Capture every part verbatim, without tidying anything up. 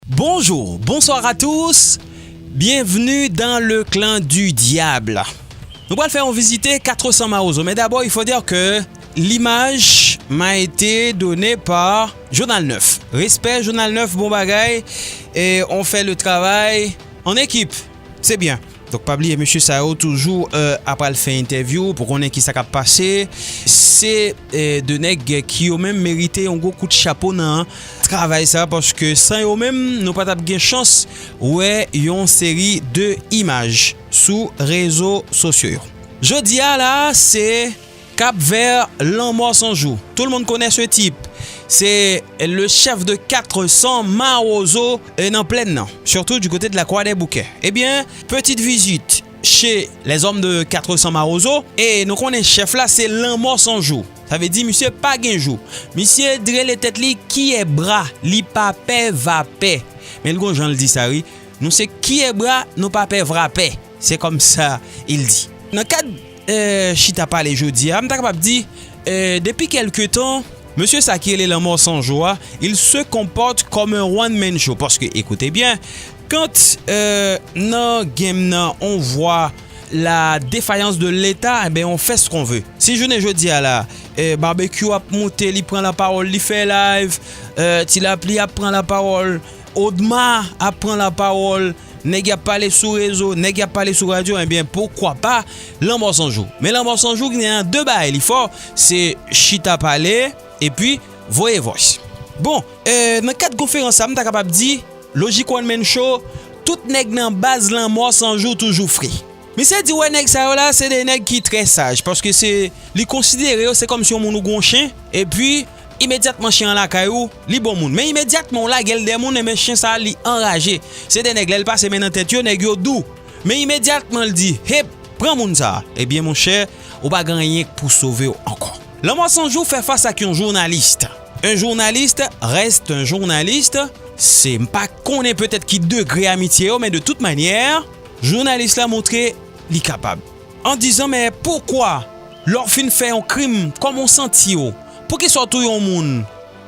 Bonjour, bonsoir à tous. Bienvenue dans le clan du diable. Nou pral fè yon vizite Quatre cents Mawozo, men dabò, il faut dire que l'image m'a été donnée par Jounal Nèf. Respè, Jounal Nèf, bon bagay. E on fè le travay an ekip. Se byen. Donk, pa bliye, mesye sa yo toujou, euh, ap al fè entèvyou pou konnen ki sa k ap pase. Se, euh, de nèg ki yo menm merite yon gwo kout chapo nan travay sa, paske san yo menm, nou pa t ap gen chans wè yon seri de imaj sou rezo sosyo yo. Jodi a la, se Cap Vert, Lanmò San Jou. Tout le monde connaît ce type. C'est le chef de quatre cents Mawozo, euh, nan plèn nan, surtout du côté de la Croix des Bouquets. Eh bien, petite visite chez les hommes de Quatre cents Mawozo, e nou konnen chèf la se Lanmò San Jou. Sa vle di misye pa gen jou. Misye rele tèt li Kiyèbra, li pa pè va pè. Men l gon jan l di sa wi. Nou se Kiyèbra, nou pa pè vra pè. Se konsa il di. Nan kad, euh, chita pale jodi a, m ta kapab di, euh, depi kèlke tan, mesye sa ki rele Lanmò San Jou a, il se comporte comme un one man show. Paske, écoutez bien, quand, euh, nan game nan, on voit la défaillance de l'État, eh ben, on fait ce qu'on veut. Si jounen jodi a la, euh, Barbecue ap moute, li pran lapawòl, li fè live, euh, Ti Lapli ap pran lapawòl, Odma ap pran lapawòl, nèg y ap pale sou rezo, nèg y ap pale sou radyo, ebyen, poukwa pa Lanmò San Jou. Men Lanmò San Jou gen de bagay li fò, se chita pale, epi voye vòs. Bon, euh, nan kad konferans sa, m ta kapab di, Logic One Man Show, tout nèg nan baz Lanmò San Jou toujou fre. Misye di, wè, nèg sa yo la, se de nèg ki trè saj, paske se, li konsidere yo, se kòmsi yon moun ou gon chen, epi, imedyatman chen an lakay ou, li bon moun. Men imedyatman ou lage l dèyè moun, enben chen sa a, li anraje. Se de nèg, lè l pase men nan tèt yo, nèg yo dou. Men imedyatman l di, hep, pran moun sa a. Ebyen, monchè, ou pa gen anyen k pou sove w ankò. Lanmò San Jou fè fas ak yon jounalis. Un journaliste reste un journaliste. Se, m pa konnen petèt ki degre amitye yo, men de tout manyè, jounalis la montre li kapab. An dizan, men poukwa, lè w fin fè yon krim, kòman w santi w? Poukisa w touye yon moun?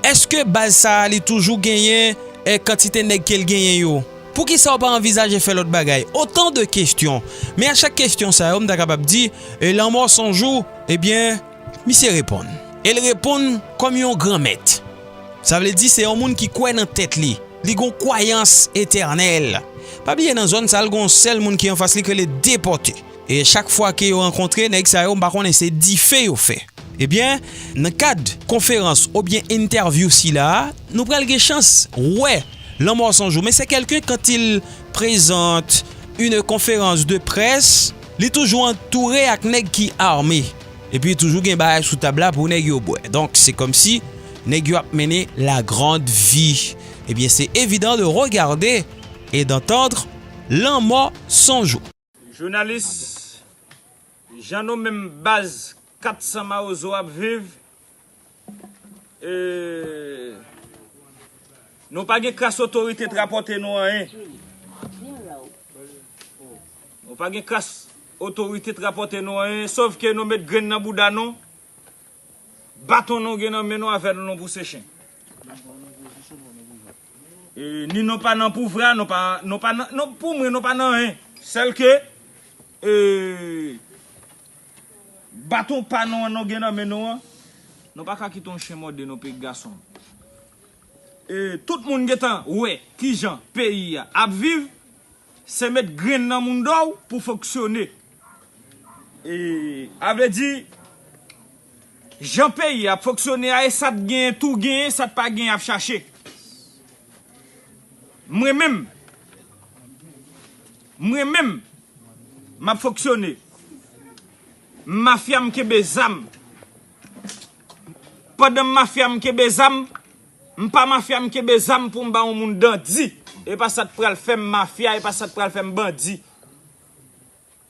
Èske baz sa a li toujou genyen, eh, kantite nèg ke l genyen yo? Poukisa w pa anvizaje fè lòt bagay? Otan de kesyon. Men a chak kesyon sa yo, m ta kapab di, eh, Lanmò San Jou, ebyen, misye reponn. E l reponn kòm yon granmèt. Sa vle di se yon moun ki kwè nan tèt li. Li gon kwayans etènèl. Pa bliye nan zòn sa, l gon sèl moun ki anfas li k rele Depòte. E chak fwa ke yo rankontre, nèg sa yo, m pa konnen se dife yo fè. Ebyen, nan kad konferans oubyen entèvyou sila a, nou pral gen chans wè Lanmò San Jou. Men se kèlken, quand il présente une conférence de presse, li toujou antoure ak nèg ki ame. Epi toujou gen bagay sou tab la pou nèg yo bwè. Donk, se kòmsi nèg yo ap mennen la grande vie. Ebyen, se évident de regarder et d'entendre Lanmò San Jou. Jounalis, jan nou menm baz Quatre cents Mawozo ap viv, e, nou pa gen kras otorite t rapòte nou anyen. Nou pa gen kras otorite t rapòte nou anyen, sòf ke nou met grenn nan bouda nou, baton nou gen nan men nou avè nou, nou pouse chen. E, ni nou pa nan pouvwa, nou pa, nou pa nan, nou, pou mwen, nou pa nan anyen. Sèl ke, e, baton pa nou an nou gen nan men nou an, nou pa ka kite yon chen mòde nou, peyi gason. E, tout moun gentan wè kijan peyi a ap viv, se met grenn nan mounda w pou fonksyone. E, a vle di, jan peyi a ap fonksyone a, e sa t genyen tou genyen, sa t pa genyen ap chache. Mwen menm, mwen menm, m ap fonksyone. M mafya, m kenbe zam. Pandan m mafya, m kenbe zam, m pa mafya, m kenbe zam pou m ba yon moun dandi. E pa sa t pral fè m mafya, e pa sa t pral fè m bandi.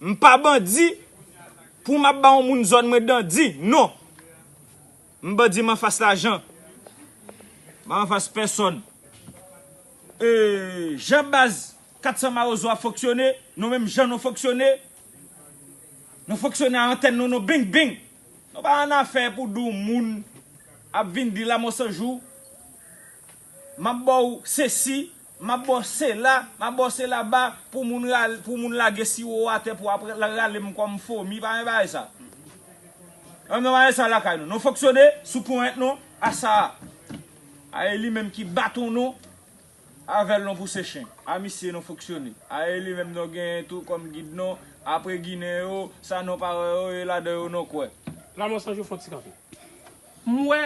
M pa bandi pou m ap ba yon moun zòn mwen dandi, non. M bandi, m anfas lajan. M pa anfas pèsòn. E, jan baz Quatre cents Mawozo ap fonksyone, nou menm jan nou fonksyone, nou fonksyone a antèn nou, nou bing bing. Nou pa annafè pou di w moun ap vin di Lanmò San Jou, m ap ba w sesi, m ap ba w sela, m ap ba w sela ba pou moun, pou moun lage siwo atè pou ap rale m kòm fomi. Pa gen bagay sa. An, nou pa gen sa lakay nou. Nou fonksyone sou ponyèt nou a sa a. A e li menm ki baton nou, avè l nou pouse chen. A misye nou fonksyone. A e li menm nou genyen tou kòm gid nou. Apre Ginen yo, sa nou pa wè yo, e ladan yo nou kwè. Lanmò Sanjou fè yon ti kanpe. M wè,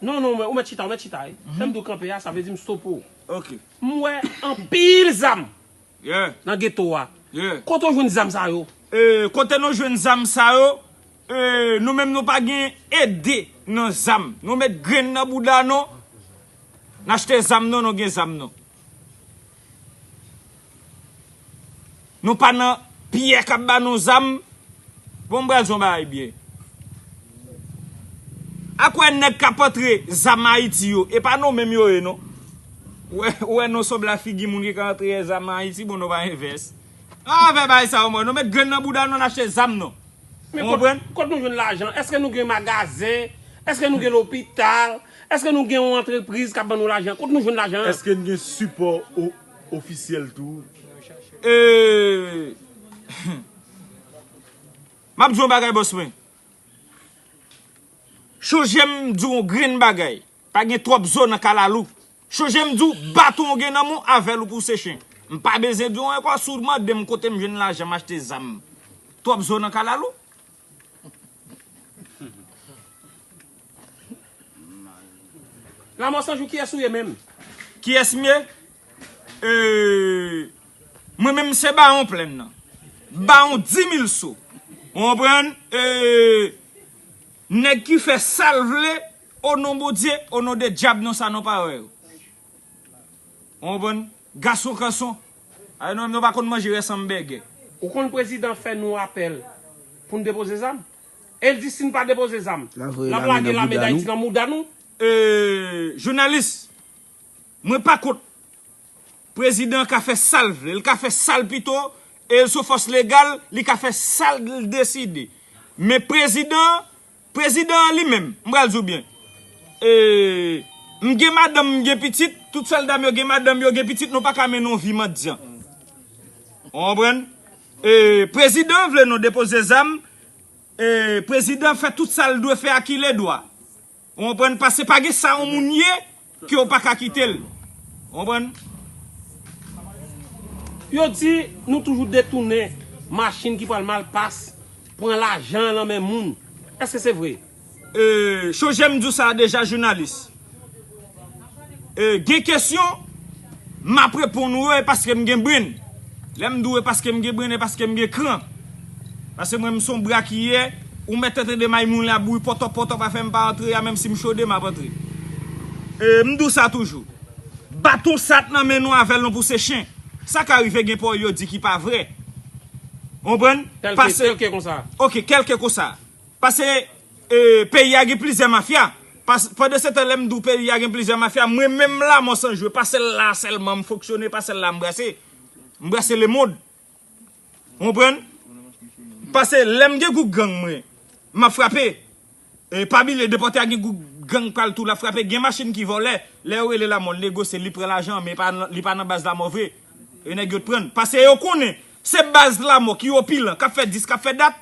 non, non, ou mèt chita, ou mèt chita, wi. Lè m di w kanpe a, sa vle di m stope w. Ok. M wè anpil zam Yeah. nan geto a. Yeah. Kote w jwenn zam sa yo? E, kote nou jwenn zam sa yo? E, nou menm nou pa gen ede nan zam. Nou met grenn nan bouda nou. N achte zam nou, nou gen zam nou. Nou pa nan pyè k ap ba nou zam. Bon, m pral di yon bagay byen. Akwè nèg k ap antre zam Ayiti yo, e pa nou menm yo ye non. Ou wè, ou wè nou sanble a figi moun ki ka antre zam Ayiti, bon nou pa gen vès. Ann fè bagay sa yo mwen, nou met grenn nan bouda nou, n achte zam nou. Men Ou kot, konprann? Kot nou jwenn lajan? Èske nou gen magazen? Èske nou gen lopital? Èske nou gen yon antrepriz k ap ban nou lajan? Kot nou jwenn lajan an? Èske n gen sipò o-, ofisyèl tou? E, m ap di yon bagay, bòs mwen. Chonje m di w yon grenn bagay. Pa gen twòp zo nan kalalou. Chonje m di w, baton w gen nan men w, avè l ou pouse chen. M pa bezwen di w ankò, si w mande m kote m jwenn lajan m achte zam. Twòp zo nan kalalou. Lanmò Sanjou, kiyès ou ye menm? Kiyès m ye? E, mwen menm se Bawon Plèn nan. Bawon di mil so. Ou konprann? E, nèg ki fè sa l vle, o non Bondye, o non de dyab, non sa non pa wè yo. Ou konprann? Gason kanson. Ay non, nou pa konn manje rès anbègè. Ou konn prezidan fè nou apèl pou n depoze zam? E l di si n pa depoze zam, l ap lage lame Dayiti nan mouda nou. E, jounalis, mwen pa kont. Prezidan an ka fè sa l vle, l ka fè sa l pito, e l se yon fòs legal, li ka fè sa l deside. Men prezidan an, prezidan an li menm, m pral di w byen. E, m gen madanm, m gen pitit, tout sòlda m yo gen madanm, yo gen pitit, nou pa ka mennen yon vi mandyan. Ou konprann? E, prezidan an vle nou depoze zam, e, prezidan fè tout sa l dwe fè a ki ledwa. Ou konprann? Paske pa gen sa yon moun ye ke w pa ka kite l. Ou konprann? Yo di nou toujou detounen machin ki pral Malpas, pran lajan an nan men moun. Èske se vre? E, chonje m di w sa deja, jounalis. E, gen kesyon, m ap reponn ou yo, e paske m gen brenn. Lè m di w e paske m gen brenn, e paske m gen kran. Paske mwen, m se yon bra ki ye, ou mèt tande may moun la bouyi pòtòp, pòtòp, afè m pa antre a, menm si m chode, m ap antre. E, m di w sa toujou. Baton sa t nan men nou avè l nou pouse chen. Sa ka rive gen pawòl yo di ki pa vre. Ou konprann? Tèlke, Pase, tèlke konsa. Ok, kèlke konsa. Paske, e, peyi a gen plizyè mafya. Pas, pandan se tan lè m di w peyi a gen plizyè mafya, mwen menm Lanmò Sanjou, e pa sèl la sèlman m fonksyone, e pa sèl la m brase. M brase lemonn. Ou konprann? Paske lè m gen gwoup gang mwen, m ap frape. E pa bliye, depòte a gen gwoup gang pral tou, l ap frape. Gen machin ki vòlè. Lè yo rele Lanmò, l negosye, li pran lajan an, men pa nan, li pa nan baz Lanmò vre. E nèg yo t pran. Paske yo konnen, se baz Lanmò ki opilan, k ap fè dis, k ap fè dat.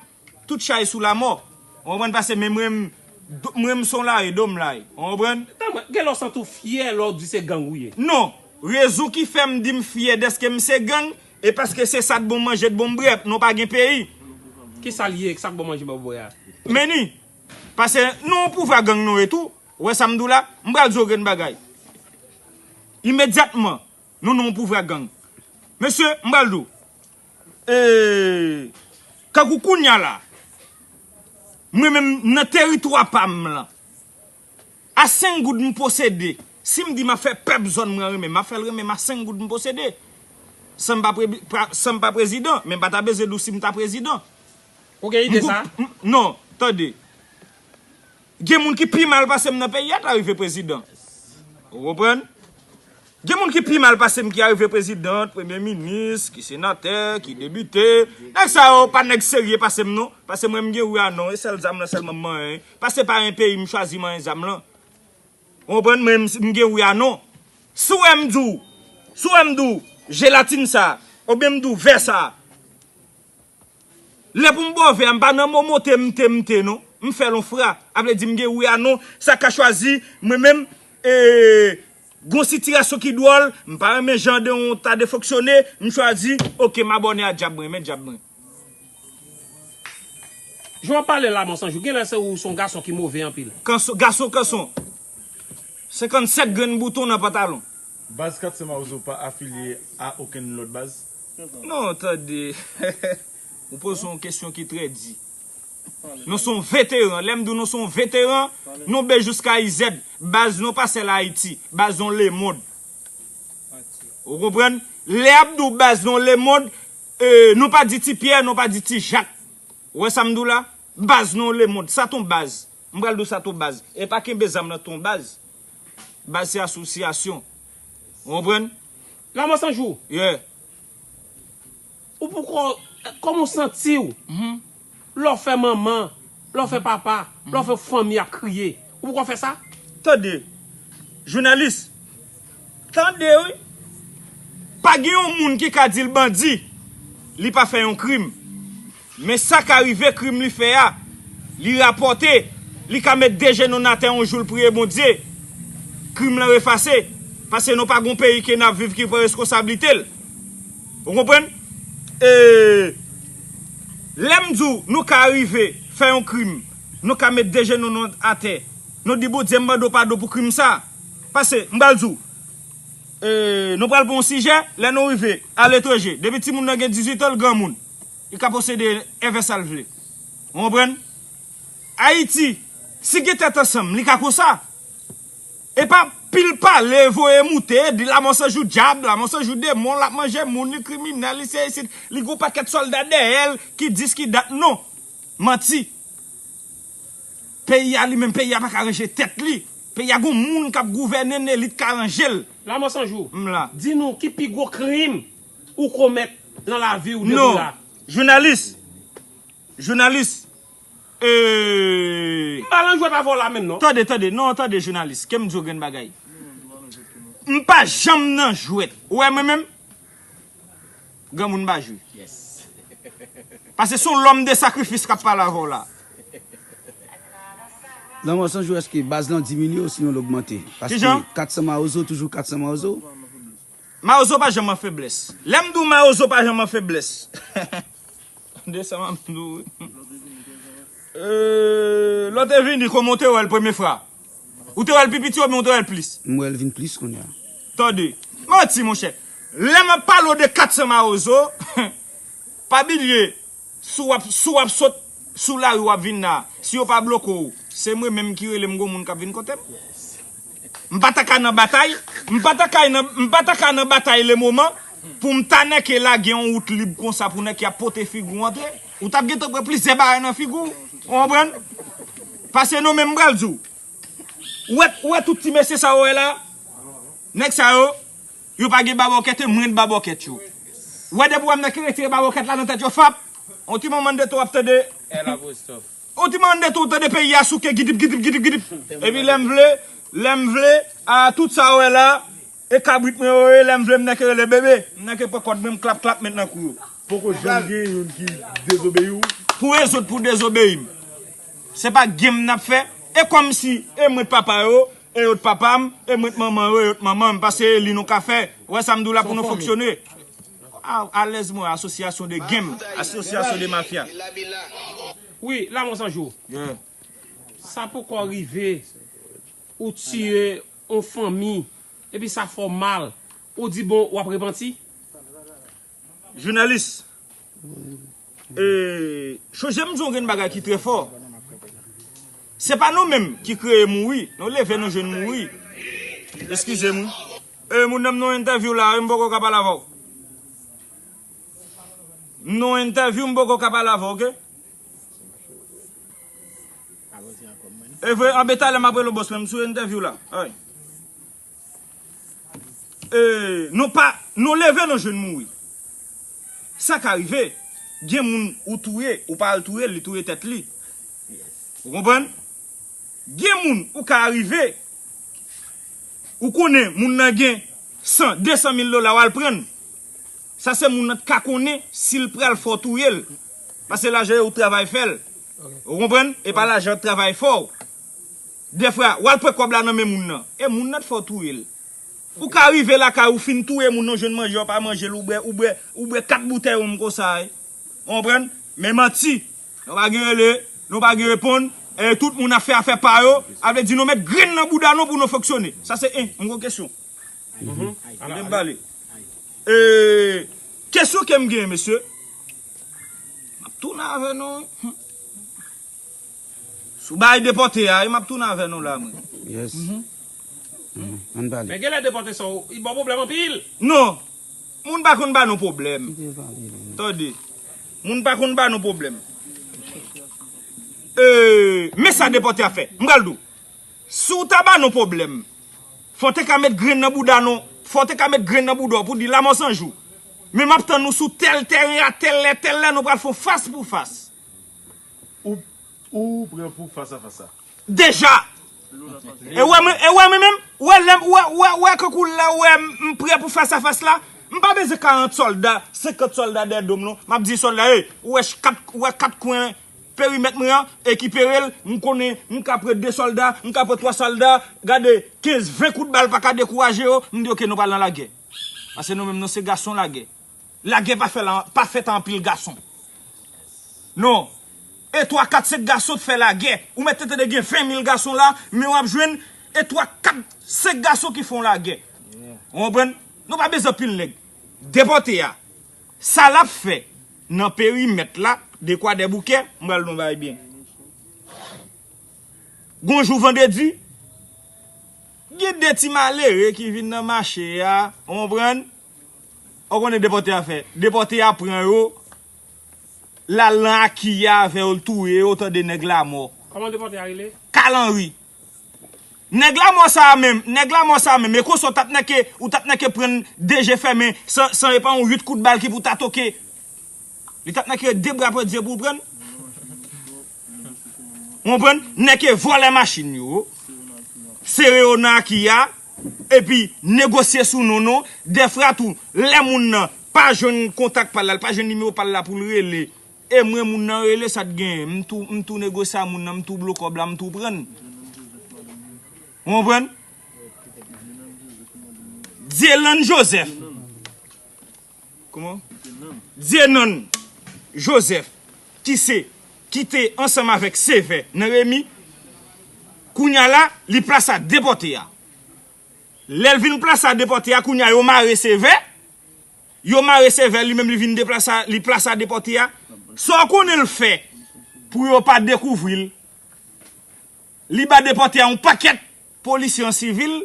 Tout chay sou Lanmò. Ou konprann? Paske men mwen, m, do, mwen, m se yon lari, do m lari. Ou konprann? Tann mwen, gen lè w santi w fyè lè w di se gang ou ye. Non. Rezon ki fè m di m fyè dèske m se gang, e paske se sa t bon m manje, t bon m bwè, nou pa gen peyi. Kisa l ye, sa k bon manje, bò bwè a? Meni. Paske nou yon pouvwa gang nou ye tou. Ou wè sa m di w la? M pral di w grenn bagay. Imedyatman, nou nan yon pouvwa gang. Mesye, m pral di w. E, kankou kounye a la, mwen menm nan teritwa pa m lan, a senk goud m posede, si m di m ap fè pèp zòn mwen renmen, m ap fè l renmen m a senk goud m posede. San m pa pre-, pa, san m pa prezidan, men m pa ta bezwen di w si m ta prezidan. Ou gen ide sa? M pou, m, non, tande. Gen moun ki pi mal pase m nan peyi a ta rive prezidan. Ou konprann? Gen moun ki pi mal pase m ki arive prezidan, premye minis, ki senatè, ki depite. Nèg sa yo pa nèg serye pase m non. Pase mwen m gen wi a non, e sèl zam lan sèlman m manyen. Pase pa gen peyi m chwazi manyen zam lan. Ou konprann? Mwen m, m gen wi a non. Si w wè m di w, Si w wè m di w jelatin sa, oubyen m di w vè sa, lè pou m ba w vè a, m pa nan mo mote, m te, m te, non. M fè l yon fra. A vle di m gen wi a non. Sa ka chwazi, mwen menm, e, gon sitirasyon ki dwòl, m pa renmen jan de yon ta de fonksyone, m chwazi, oke, m abòne a dyab mwen, men dyab mwen. Jan w ap pale la, Monsonjou, genlè se ou se yon gason ki move anpil. Kanson, gason kanson. Senkannsèt grenn bouton nan pantalon. Baz Katsan Mawozo pa afilye a okenn lòt baz? Non, tande. Ou poze yon kesyon ki trè di. Nou se yon veteran. Lè m di w nou se yon veteran, nou be jiska izèd. Baz nou pa sèl Ayiti. Baz nou lemonn. Ou konprann? Lè y ap di w baz nou lemonn, e, nou pa di Ti Pyè, nou pa di Ti Jak. Ou wè sa m di w la? Baz nou lemonn. Sa t on baz. M pral di w sa t on baz. E pa kenbe zam nan t on baz. Baz se asosyasyon. Ou konprann? Lanmò San Jou. Yeah. Ou poko. Kòman w santi w? Lè w fè manman, lè w fè papa, lè w fè fanmi ap kriye. Ou poko fè sa? Tande. Jounalis. Tande wi. Pa gen yon moun ki ka di l bandi. Li pa fè yon krim. Men sa ka rive krim li fè a, li rapòte, li ka met de jenou n atè yon jou l priye Bondye, krim lan efase, paske nou pa gon peyi ke n ap viv ki pran reskonsablite l. Ou konprann? E, lè m di w nou ka rive fè yon krim, nou ka met de jenou nou atè, nou di Bondye m mande w padon pou krim sa. Paske, m pral di w, e, nou pral pran yon sijè, lè nou rive aletranje, depi timoun nan gen dizuit an l granmoun. Li ka posede èvè sa l vle. Ou konprann? Ayiti, si gen tèt ansanm, li ka konsa. E pa pil pale, voye moute, di Lanmò San Jou dyab, Lanmò San Jou demon, l ap manje moun, li kriminèl, li se isit, li gon pakèt sòlda dèyè l ki dis ki dat, non. Manti. Peyi a li menm, peyi a pa ka ranje tèt li. Peyi a gon moun k ap gouvène n, elit ka ranje l. Lanmò San Jou, di nou ki pi gwo krim ou komèt nan lavi w depi la? Non. Jounalis. Jounalis. Eee. M pa nan jwèt avè w la menm non. Tande, tande, non, tande jounalis, ke m di w grenn bagay. M pa janm nan jwèt. Ou wè mwen menm? Granmoun pa jwe. Paske se yon lòm de sakrifis k ap pale avè w la. Lanmò San Jou, èske baz lan diminye osinon l ogmante? Paske katsan Mawozo toujou katsan Mawozo. Mawozo pa janm an feblès. Lè m di w Mawozo pa janm an feblès. Tande sa m ap di w wi. Lè w te vini, kòman w te wè l premye fwa? Ou te wè l pi piti oubyen ou te wè l plis? M wè l vin plis kounye a. Tande. Manti, monchè. Lè m ap pale w de katsan Mawozo, pa bliye, si w ap, si w ap sot sou lari w ap vin la, si yo pa bloke w, se mwen menm ki rele m gon moun k ap vin kote m. M pa ta ka nan batay, m pa ta ka nan, m pa ta ka nan batay lemoman pou m ta nèke lage yon wout lib konsa pou nèg ki ap pote figi w antre. Ou t ap gentan pran plizyè bagay nan figi w, ou konprann? Paske nou menm m pral di w. Ou wè, ou wè tout ti mesye sa ou wè la? Nèg sa yo, yo pa gen babòkèt e mwen t babòkèt yo. Ou wè depi w wè m nan ki retire babòkèt la nan tèt yo fap. On ti moman de tou w ap tande. L apostwòf. On ti moman de tou w tande peyi a souke gidip gidip gidip gidip. Epi lè m vle, lè m vle, a tout sa ou wè la, e kabrit mwen yo ye, lè m vle m nan ke rele bebe, m nan ke pran kòd mwen m klap klap met nan kou yo. Poko janm gen youn ki dezobeyi w? Pou rezoud pou dezobeyi m. Se pa game n ap fè. E kòmsi e mwen t papa yo, e yo t papa m, e mwen t manman yo, e yo t manman m. Paske e li nou ka fè. Ou wè sa m di w la pou nou fonksyone. Alèz mwen, asosyasyon de game, asosyasyon de mafya. Wi, Lanmò San Jou. Yeah. Sa poko rive ou tiye yon fanmi, epi sa fè w mal, ou di bon, w ap repanti? Jounalis, e, chonje m di w yon grenn bagay ki trè fò. Se pa nou menm ki kreye mouri, nou leve nou jwenn mouri. Eskize m wi. E, moun nan m nan yon entèvyou la wi, m poko ka pale avè w. M nan yon entèvyou, m poko ka pale avè w, oke? E vre, anben talè m ap rele w bòs mwen, m sou entèvyou la. Ay. E, nou pa, nou leve nou jwenn mouri. Sa ka rive, gen moun ou touye, ou pa al touye l, li touye tèt li. Ou konprann? Gen moun ou ka rive, ou konnen moun nan gen san, de san mil dola, w al pran l. Sa se moun nan t ka konnen si l pral fè w touye l. Paske lajan yo ou travay fè l. Ou konprann? E pa lajan travay fè w. Dèfwa, w al pran kòb la nan men moun nan. E moun nan t fè w touye l. Ou ka rive lakay ou fin touye moun nan, jwenn manje, w pa manje l, ou bwè, ou bwè, ou bwè kat boutèy wonm konsa, wi. Ou konprann? Men manti. Nou pa gen rele, nou pa gen reponn. E tout moun ap fè afè pa yo. A vle di nou met grenn nan bouda nou pou nou fonksyone. Sa se en, yon gwo kesyon. Kite m pale. E, kesyon ke m gen, mesye. M ap tounen avè nou, wi. Sou bagay depòte a, wi, m ap tounen avè nou la, mwen. Yes. Mhm. Ann pale. Men genlè depòte sa, li ba w pwoblèm anpil. Non. Moun pa konn ba nou pwoblèm. Kite pale, men. Tande. Moun pa konn ba nou pwoblèm. E, men sa depòte a fè. M pral di w. Si w ta ba nou pwoblèm, fò w te ka met grenn nan bouda nou, fò w te ka met grenn nan bouda w pou di Lamò San Jou. Men m ap tann nou sou tèl tèren a, tèl lè, tèl lè, nou pral fè yon fas pou fas. Ou, ou prè pou fas a fas la? Deja! E wè mwen, e wè mwen menm, wè lè m, wè, wè, wè kankou la, wè m, m prè pou fas a fas la. M pa bezwen karant sòlda, senkant sòlda dèyè do m non. M ap di sòlda, ey, ou wè ch-, kat, ou wè kat kwen perimèt mwen an, ekipere l, m konnen, m ka pran de sòlda, m ka pran twa sòlda, gade, kenz, ven kout bal pa ka dekouraje yo, m di, oke, nou pral nan lagè. Paske nou menm, nou se gason lagè. Lagè pa fè la, pa fèt a anpil gason. Non. E twa, kat, senk gason t fè lagè. Ou mèt te tande gen ven mil gason la, men w ap jwenn e twa, kat, senk gason ki fè yon lagè. Ou konprann? Nou pa bezwen anpil nèg. Depòte a. Sa l ap fè nan perimèt la, de Kwadèboukè, m pral di w yon bagay byen. Gon jou vandredi, gen de ti malere ki vin nan mache a, ou konprann? Ou konnen depòte a fè. Depòte a pran yo, l al nan Aki a avè yo, l touye yo, tande nèg Lamò. Kòman depòte a rele? Kal Anri. Nèg Lamò sa a menm, nèg Lamò sa a menm, e konsa w t ap nèke, ou t ap nèke pran de je fèmen, san, san e pa yon uit kout bal ki pou ta toke. Li t ap nèke de bra pandye pou l pran. Ou konprann? Nèke vòlè machin yo, sere yo nan Aki a, epi negosye sou non nou. Dèfwa tou, lè moun nan pa jwenn kontak pa l la, l pa jwenn nimewo pa l la pou l rele, e mwen moun nan rele, sa t genyen? M tou, m tou negosye a moun nan, m tou blo kòb la, m tou pran l. Ou konprann? Dyelann Joseph. Kòman? Dyelann Joseph, ki se, ki te ansanm avèk Sevè nan Remi, kounye a la, li plase a depòte a. Lè l vin plase a depòte a, kounye a, yo mare Sevè. Yo mare Sevè, li menm li vin deplase a, li plase a depòte a. Sa w konnen l fè pou yo pa dekouvri l? Li ba depòte a yon pakèt polisye an sivil,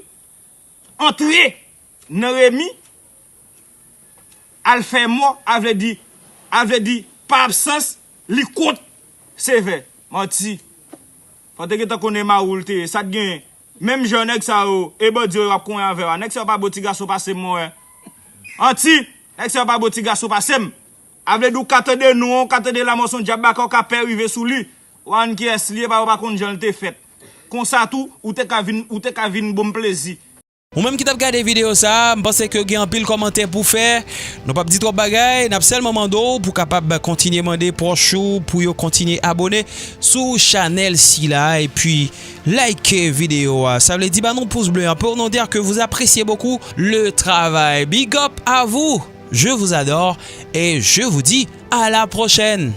antre nan Remi, al fè mò, a vle di, a vle di, pa absans, li kont Sevè. Manti. Fò te gentan konnen mawou l te ye. Sa t genyen? Menm jan nèg sa yo, e bandi yo ap konyen avè w a. Nèg sa yo pa bon ti gason pase m, mwen wè. Anti, nèg sa yo pa bon ti gason pase m. A vle di w ka tande non an, w ka tande Lamò s on dyab baka, w ka pè rive sou li. W a konn kiyès li ye, pa, w pa konn jan l te fèt. Konsa tou, ou te ka vin, ou te ka vin bon m plezi. Ou menm ki t ap gade videyo sa a, m panse ke gen anpil kòmantè pou fè. Nou p ap di twòp bagay, n ap sèlman mande w pou kapab kontinye mande pwòch ou pou yo kontinye abone sou chanèl sila, epi like videyo a. Sa vle di ba nou pous ble an pour nous dire que vous appréciez beaucoup le travail. Big up à vous, je vous adore et je vous dis à la prochaine.